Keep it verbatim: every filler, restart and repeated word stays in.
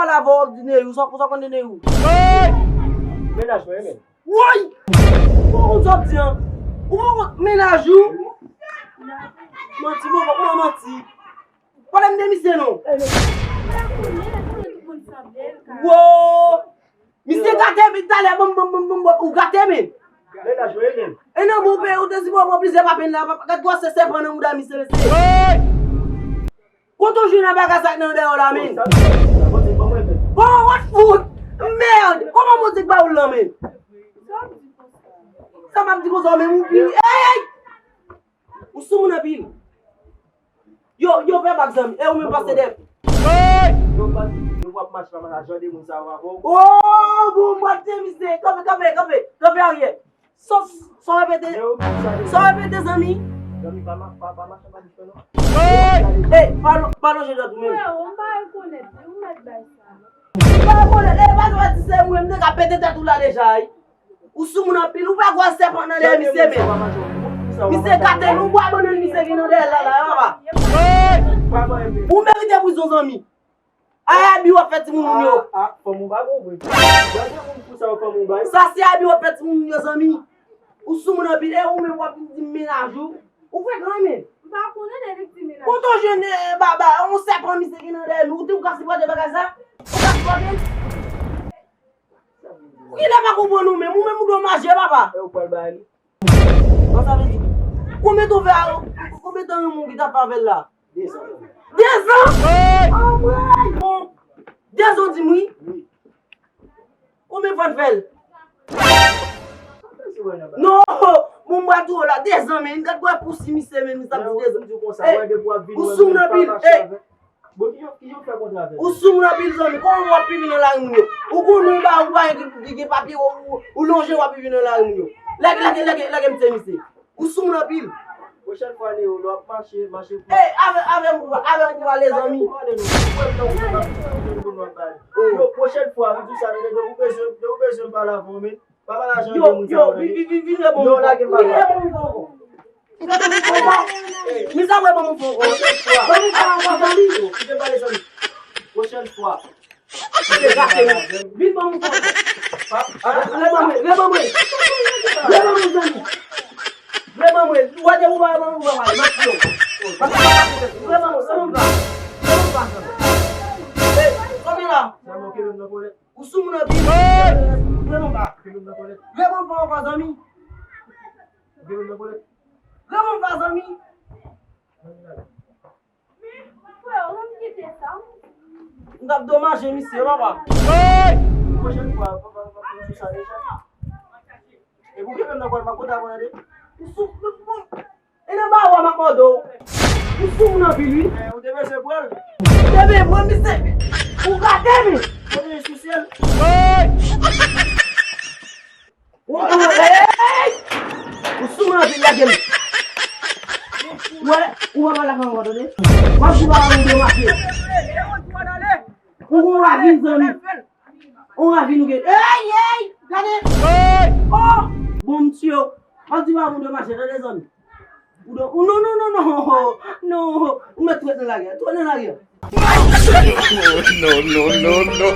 Pale avè w, w ap di Neyou, sa w konn de Neyou? Mennaj mwen, men. Woy! Ou pa konn sa w ap di an? Ou pa konn mennaj ou? Manti, bon, bon, manti. Pale m de misye non. Wo! Misye gate men talè, bon, bon, bon, bon, bon, ou gate men. Mennaj mwen, men. E nan bon peyi, ou te si bon, bon, plizyè papen la, gad gwo se sèpan nan mouda misye, mesye. Kote w jwenn nan bagay sa k nan dèyè w la, men? Bon, what food? Mèd! Kòman Bondye k ba ou l lan, men? Sa m ap di konsa, men ou pi. Ey! Ou sou moun anpil. Yo, yo fè bak zanmi. E ou menm pase dèyè. Yo pa, yo pa mache pa mache jan de moun sa yo avè w. Oh, bon, mwen te misye. Kanpe, kanpe, kanpe. Kanpe aryè. Sa, sa w repete? Sa w repete, zanmi? Zanmi, pa ma-, pa, pa mache pa misye non. Ey, pa lo-, pa lonje dwèt ou menm. Frè, ou pa rekonèt, ou mèt bay sa. Ou pa rekonèt, e pa sa di se ou menm te ka pete tèt ou la deja, wi. Ou sou moun anpil, ou pa gwal sèpan nan dèyè misye men. Misye gate nou bwa bannann misye gen nan dèyè l la, la, papa. Ou merite prizon, zanmi. Ay, abi w ap fè timoun moun yo. Ah, ah, fanm ou pa bon vre. Gade moun pou sa, fanm ou bay. Sa se abi w ap fè timoun moun yo, zanmi. Ou sou moun anpil, e ou menm w ap di m mennaj ou. Ou fè granmen. M pa konnen de li k di mennaj. Kote w jwenn, eh, baba, yon sèpan misye gen nan dèyè l, ou di w ka sipòte bagay sa? Ou ka sipòte l? Ou genlè pa konprann ou menm, ou menm ou domaje, papa. E ou pral bay li? Bon, sa vle di, konbyen tan w fè a, konbyen tan yon moun ki t ap fè avè l la? Dezan. Dezan? Anmwey! Bon, dezan di m wi. Wi. Konbyen fwa n fè l? Non, bon, m pral tou la, dezan, men, gad wè pousi misye, men, misye ap di dezan. Ey, ou sou moun anpil, ey. Bon, ki jan, ki jan w fè kontre avè l? Ou sou moun anpil, zanmi. Kòman w ap viv nan lari moun yo? Ou konnen w pa, ou pa gen, gen, gen papye, ou, ou, ou lonje w ap viv nan lari moun yo. Lage, lage, lage, lage m se misye. Ou sou moun anpil. Pwochèn fwa, Neo, lè w ap mache, mache pou. Ey, avè, avè m pou, avè m pou pale, zanmi. Yo, pwochèn fwa, m di sa, tande, ou bezwen, ou bezwen m pale avè w, men. Pa pale a jan de moun sa yo, tande. Yo, yo, vin, vin, vin, vin, vin, lage m pale. Vin, vin, vin, vin, vin. Mizè, mwen ban m fon kò. Ban m fon kò, zanmi. Kite m pale, zanmi. Pwochèn fwa. Vin ban m fon kò. Reban mwen, reban mwen. Reban mwen, zanmi. Reban mwen. Ou wè de ou pa reban mwen, ou pa pale. Mati yo. Reban mwen, reban mwen. Reban mwen, zanmi. Ey, kòman la? Ou sou moun anpil. Reban mwen. Reban mwen, zanmi. Reban mwen, zanmi. M t ap domaje misye, papa. Pwochèn fwa, papa, papa, m di sa deja. E pou kenbe m nan kò l, m ap kontan avè w, tande. E nan ba w a m ap mòde w. Ou sou moun anpil, wi. Ou te bezwen pran l. Ou te bezwen pran misye. Ou gate, men. Ou te bezwen souse l. Ou, ou, ey! Ou sou mwen anpil, lage m. Wè, ou pa pale ak mwen ankò, tande? M ap di papa m de mache. Ou gon ravin, zanmi. On ravin ou gen. Ey, ey! Gade! Oh! Bon, m tiye w. M ap di papa m de mache, tande, zanmi? Ou do-, ou non, non, non, non. Non. Ou mèt ret nan lagè. Ret nan lagè. No, no, no, no.